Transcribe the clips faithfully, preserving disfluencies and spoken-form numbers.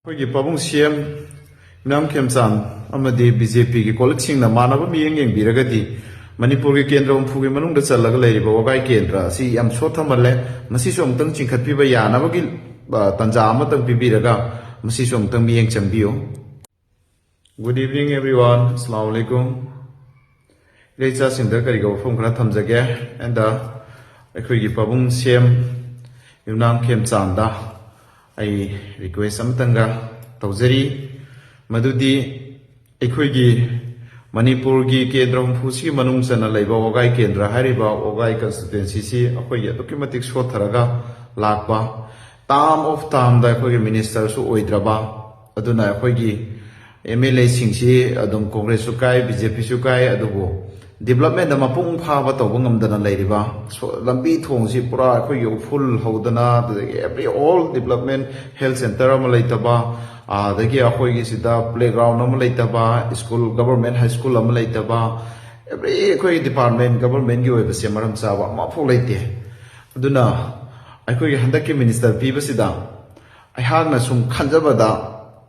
ꯑꯩꯈꯣꯏꯒꯤ ꯄꯥꯕꯨꯡ ꯁꯤ ꯑꯦꯝ ꯌꯨꯝꯅꯥꯝ ꯈꯦꯝꯆꯥꯟ ꯑꯃꯗꯤ ꯕꯤ ꯖꯦ ꯄꯤꯒꯤ ꯀꯣꯂꯤꯛꯁꯤꯡꯅ ꯃꯥꯟꯅꯕ ꯃꯤꯠꯌꯦꯡ ꯌꯦꯡꯕꯤꯔꯒꯗꯤ, ꯃꯅꯤꯄꯨꯔꯒꯤ ꯀꯦꯟꯗ꯭ꯔ ꯍꯨꯝꯐꯨꯒꯤ ꯃꯅꯨꯡꯗ ꯆꯜꯂꯒ ꯂꯩꯔꯤꯕ ꯋꯥꯒꯥꯏ ꯀꯦꯟꯗ꯭ꯔ ꯑꯁꯤ ꯌꯥꯝ ꯁꯣꯠꯊꯃꯜꯂꯦ꯫ ꯃꯁꯤꯁꯨ ꯑꯃꯨꯛꯇꯪ ꯆꯤꯡꯈꯠꯄꯤꯕ ꯌꯥꯅꯕꯒꯤ, ꯑ, ꯇꯥꯟꯖꯥ ꯑꯃꯇꯪ ꯄꯤꯕꯤꯔꯒ ꯃꯁꯤꯁꯨ ꯑꯃꯨꯛꯇꯪ ꯃꯤꯠꯌꯦꯡ ꯆꯪꯕꯤꯌꯨ꯫ Good evening, everyone. ꯑꯁꯂꯥꯃꯨ ꯑꯂꯥꯏꯀꯨꯝ꯫ ꯏꯆꯥꯁꯤꯡꯗ ꯀꯔꯤꯒꯨꯝꯕ ꯋꯥꯐꯝ ꯈꯔ ꯊꯝꯖꯒꯦ꯫ ꯑꯦꯟꯗ ꯑꯩꯈꯣꯏꯒꯤ ꯄꯥꯕꯨꯡ ꯁꯤ ꯑꯦꯝ ꯌꯨꯝꯅꯥꯝ ꯈꯦꯝꯆꯥꯟꯗ ꯑꯩ ꯔꯤꯀ꯭ꯋꯦꯁ ꯑꯃꯇꯪꯒ ꯇꯧꯖꯔꯤ, ꯃꯗꯨꯗꯤ ꯑꯩꯈꯣꯏꯒꯤ ꯃꯅꯤꯄꯨꯔꯒꯤ ꯀꯦꯟꯗ꯭ꯔ ꯍꯨꯝꯐꯨꯁꯤꯒꯤ ꯃꯅꯨꯡ ꯆꯟꯅ ꯂꯩꯕ ꯋꯥꯒꯥꯏ ꯀꯦꯟꯗ꯭ꯔ ꯍꯥꯏꯔꯤꯕ ꯋꯥꯒꯥꯏ ꯀꯟꯁꯇꯤꯇ꯭ꯋꯦꯟꯁꯤꯁꯤ ꯑꯩꯈꯣꯏꯒꯤ ꯑꯗꯨꯛꯀꯤ ꯃꯇꯤꯛ ꯁꯣꯠꯊꯔꯒ ꯂꯥꯛꯄ, ꯇꯥꯔꯝ ꯑꯣꯐ ꯇꯥꯔꯝꯗ ꯑꯩꯈꯣꯏꯒꯤ ꯃꯤꯅꯤꯁꯇꯔꯁꯨ ꯑꯣꯏꯗ꯭ꯔꯕ, ꯑꯗꯨꯅ ꯑꯩꯈꯣꯏꯒꯤ ꯑꯦꯝ ꯑꯦꯜ ꯑꯦꯁꯤꯡꯁꯤ ꯑꯗꯨꯝ ꯀꯣꯡꯒ꯭ꯔꯦꯁꯁꯨ ꯀꯥꯏ, ꯕꯤ ꯖꯦ ꯄꯤꯁꯨ ꯀꯥꯏ, ꯑꯗꯨꯕꯨ ꯗꯤꯕꯂꯞꯃꯦꯟꯗ ꯃꯄꯨꯡ ꯐꯥꯕ ꯇꯧꯕ ꯉꯝꯗꯅ ꯂꯩꯔꯤꯕ, ꯁꯣ-, ꯂꯝꯕꯤ ꯊꯣꯡꯁꯤ ꯄꯨꯔꯥ ꯑꯩꯈꯣꯏꯒꯤ ꯎꯐꯨꯜ ꯍꯧꯗꯅ, ꯑꯗꯨꯗꯒꯤ every all development, health centre ꯑꯃ ꯂꯩꯇꯕ, ꯑꯗꯒꯤ ꯑꯩꯈꯣꯏꯒꯤ ꯁꯤꯗ playground ꯑꯃ ꯂꯩꯇꯕ, school, government high school ꯑꯃ ꯂꯩꯇꯕ, every ꯑꯩꯈꯣꯏꯒꯤ department governmentꯀꯤ ꯑꯣꯏꯕꯁꯦ ꯃꯔꯝ ꯆꯥꯕ ꯑꯃꯐꯥꯎ ꯂꯩꯇꯦ꯫ ꯑꯗꯨꯅ ꯑꯩꯈꯣꯏꯒꯤ ꯍꯟꯗꯛꯀꯤ ꯃꯤꯅꯤꯁꯇꯔ ꯄꯤꯕꯁꯤꯗ ꯑꯩꯍꯥꯛꯅ ꯁꯨꯝ ꯈꯟꯖꯕꯗ,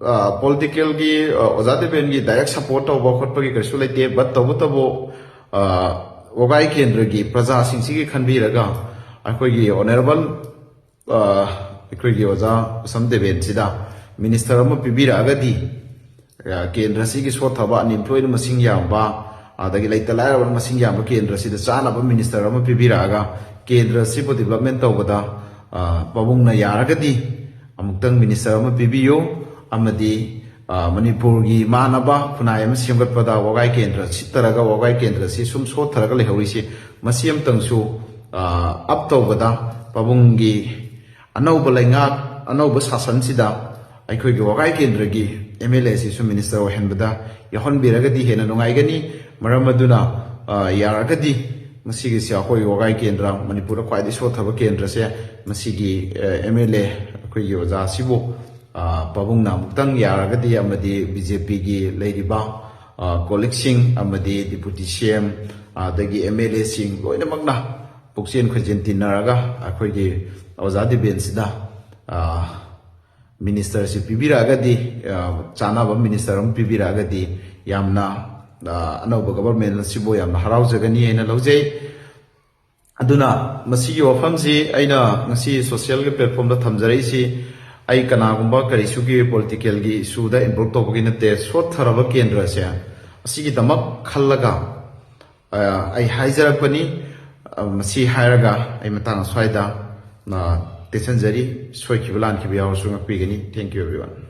ꯑ, ꯄꯣꯂꯤꯇꯤꯀꯦꯜꯒꯤ, ꯑ, ꯑꯣꯖꯥ ꯗꯦꯕꯦꯟꯒꯤ direct support ꯇꯧꯕ ꯈꯣꯠꯄꯒꯤ ꯀꯔꯤꯁꯨ ꯂꯩꯇꯦ, but ꯇꯧꯕꯇꯕꯨ, ꯑ, ꯋꯥꯒꯥꯏ ꯀꯦꯟꯗ꯭ꯔꯒꯤ ꯄ꯭ꯔꯖꯥꯁꯤꯡꯁꯤꯒꯤ ꯈꯟꯕꯤꯔꯒ ꯑꯩꯈꯣꯏꯒꯤ ꯑꯣꯅꯔꯦꯕꯜ, ꯑ, ꯑꯩꯈꯣꯏꯒꯤ ꯑꯣꯖꯥ ꯎꯁꯝ ꯗꯦꯕꯦꯟꯁꯤꯗ ꯃꯤꯅꯤꯁꯇꯔ ꯑꯃ ꯄꯤꯕꯤꯔꯛꯑꯒꯗꯤ, ꯑ, ꯀꯦꯟꯗ꯭ꯔꯁꯤꯒꯤ ꯁꯣꯠꯊꯕ, unemployed ꯃꯁꯤꯡ ꯌꯥꯝꯕ, ꯑꯗꯒꯤ ꯂꯩꯇ ꯂꯥꯏꯔꯕ ꯃꯁꯤꯡ ꯌꯥꯝꯕ ꯀꯦꯟꯗ꯭ꯔꯁꯤꯗ ꯆꯥꯅꯕ ꯃꯤꯅꯤꯁꯇꯔ ꯑꯃ ꯄꯤꯕꯤꯔꯛꯑꯒ ꯀꯦꯟꯗ꯭ꯔꯁꯤꯕꯨ development ꯇꯧꯕꯗ, ꯑ, ꯄꯥꯕꯨꯡꯅ ꯌꯥꯔꯒꯗꯤ ꯑꯃꯨꯛꯇꯪ ꯃꯤꯅꯤꯁꯇꯔ ꯑꯃ ꯄꯤꯕꯤꯌꯨ, ꯑꯃꯗꯤ, ꯑ, ꯃꯅꯤꯄꯨꯔꯒꯤ ꯃꯥꯟꯅꯕ ꯈꯨꯟꯅꯥꯏ ꯑꯃ ꯁꯦꯝꯒꯠꯄꯗ ꯋꯥꯒꯥꯏ ꯀꯦꯟꯗ꯭ꯔ ꯁꯤꯠꯇꯔꯒ ꯋꯥꯒꯥꯏ ꯀꯦꯟꯗ꯭ꯔꯁꯤ ꯁꯨꯝ ꯁꯣꯠꯊꯔꯒ ꯂꯩꯍꯧꯔꯤꯁꯤ, ꯃꯁꯤ ꯑꯃꯇꯪꯁꯨ, ꯑ, up ꯇꯧꯕꯗ, ꯄꯥꯕꯨꯡꯒꯤ ꯑꯅꯧꯕ ꯂꯩꯉꯥꯛ, ꯑꯅꯧꯕ ꯁꯥꯁꯟꯁꯤꯗ ꯑꯩꯈꯣꯏꯒꯤ ꯋꯥꯒꯥꯏ ꯀꯦꯟꯗ꯭ꯔꯒꯤ ꯑꯦꯝ ꯑꯦꯜ ꯑꯦ ꯑꯁꯤꯁꯨ ꯃꯤꯅꯤꯁꯇꯔ ꯑꯣꯏꯍꯟꯕꯗ ꯌꯥꯎꯍꯟꯕꯤꯔꯒꯗꯤ ꯍꯦꯟꯅ ꯅꯨꯡꯉꯥꯏꯒꯅꯤ꯫ ꯃꯔꯝ ꯑꯗꯨꯅ, ꯑ, ꯌꯥꯔꯒꯗꯤ ꯃꯁꯤꯒꯤꯁꯦ ꯑꯩꯈꯣꯏꯒꯤ ꯋꯥꯒꯥꯏ ꯀꯦꯟꯗ꯭ꯔ, ꯃꯅꯤꯄꯨꯔꯗ ꯈ꯭ꯋꯥꯏꯗꯒꯤ ꯁꯣꯠꯊꯕ ꯀꯦꯟꯗ꯭ꯔꯁꯦ, ꯃꯁꯤꯒꯤ, ꯑ, ꯑꯦꯝ ꯑꯦꯜ ꯑꯦ ꯑꯩꯈꯣꯏꯒꯤ ꯑꯣꯖꯥ ꯑꯁꯤꯕꯨ, ꯑ, ꯄꯥꯕꯨꯡꯅ ꯑꯃꯨꯛꯇꯪ ꯌꯥꯔꯒꯗꯤ, ꯑꯃꯗꯤ ꯕꯤ ꯖꯦ ꯄꯤꯒꯤ ꯂꯩꯔꯤꯕ, ꯑ, ꯀꯣꯂꯤꯛꯁꯤꯡ ꯑꯃꯗꯤ ꯗꯤꯄꯨꯇꯤ ꯁꯤ ꯑꯦꯝ, ꯑꯗꯒꯤ ꯑꯦꯝ ꯑꯦꯜ ꯑꯦꯁꯤꯡ ꯂꯣꯏꯅꯃꯛꯅ ꯄꯨꯛꯆꯦꯟ ꯈꯣꯏꯖꯦꯟ ꯇꯤꯟꯅꯔꯒ ꯑꯩꯈꯣꯏꯒꯤ ꯑꯣꯖꯥ ꯗꯤꯕꯦꯟꯁꯤꯗ, ꯑ, ꯃꯤꯅꯤꯁꯇꯔꯁꯤ ꯄꯤꯕꯤꯔꯛꯑꯒꯗꯤ, ꯑ, ꯆꯥꯅꯕ ꯃꯤꯅꯤꯁꯇꯔ ꯑꯃ ꯄꯤꯕꯤꯔꯛꯑꯒꯗꯤ ꯌꯥꯝꯅ, ꯑ, ꯑꯅꯧꯕ ꯒꯕꯔꯃꯦꯟ ꯑꯁꯤꯕꯨ ꯌꯥꯝꯅ ꯍꯔꯥꯎꯖꯒꯅꯤ ꯍꯥꯏꯅ ꯂꯧꯖꯩ꯫ ꯑꯗꯨꯅ ꯃꯁꯤꯒꯤ ꯋꯥꯐꯝꯁꯤ ꯑꯩꯅ ꯉꯁꯤ ꯁꯣꯁꯤꯌꯦꯜꯒꯤ ꯄ꯭ꯂꯦꯠꯐꯣꯝꯗ ꯊꯝꯖꯔꯛꯏꯁꯤ, ꯑꯩ ꯀꯅꯥꯒꯨꯝꯕ ꯀꯔꯤꯁꯨꯒꯤ ꯄꯣꯂꯤꯇꯤꯀꯦꯜꯒꯤ ꯏꯁꯨꯗ ꯏꯟꯚꯣꯜꯕ ꯇꯧꯕꯒꯤ ꯅꯠꯇꯦ꯫ ꯁꯣꯠꯊꯔꯕ ꯀꯦꯟꯗ꯭ꯔꯁꯦ ꯑꯁꯤꯒꯤꯗꯃꯛ ꯈꯜꯂꯒ, ꯑ, ꯑꯩ ꯍꯥꯏꯖꯔꯛꯄꯅꯤ꯫ ꯑ, ꯃꯁꯤ ꯍꯥꯏꯔꯒ ꯑꯩ ꯃꯇꯥꯡ ꯑꯁ꯭ꯋꯥꯏꯗ, ꯑ, ꯇꯦꯠꯁꯤꯟꯖꯔꯤ꯫ ꯁꯣꯏꯈꯤꯕ ꯂꯥꯟꯈꯤꯕ ꯌꯥꯎꯔꯁꯨ ꯉꯥꯛꯄꯤꯒꯅꯤ꯫ Thank you, everyone.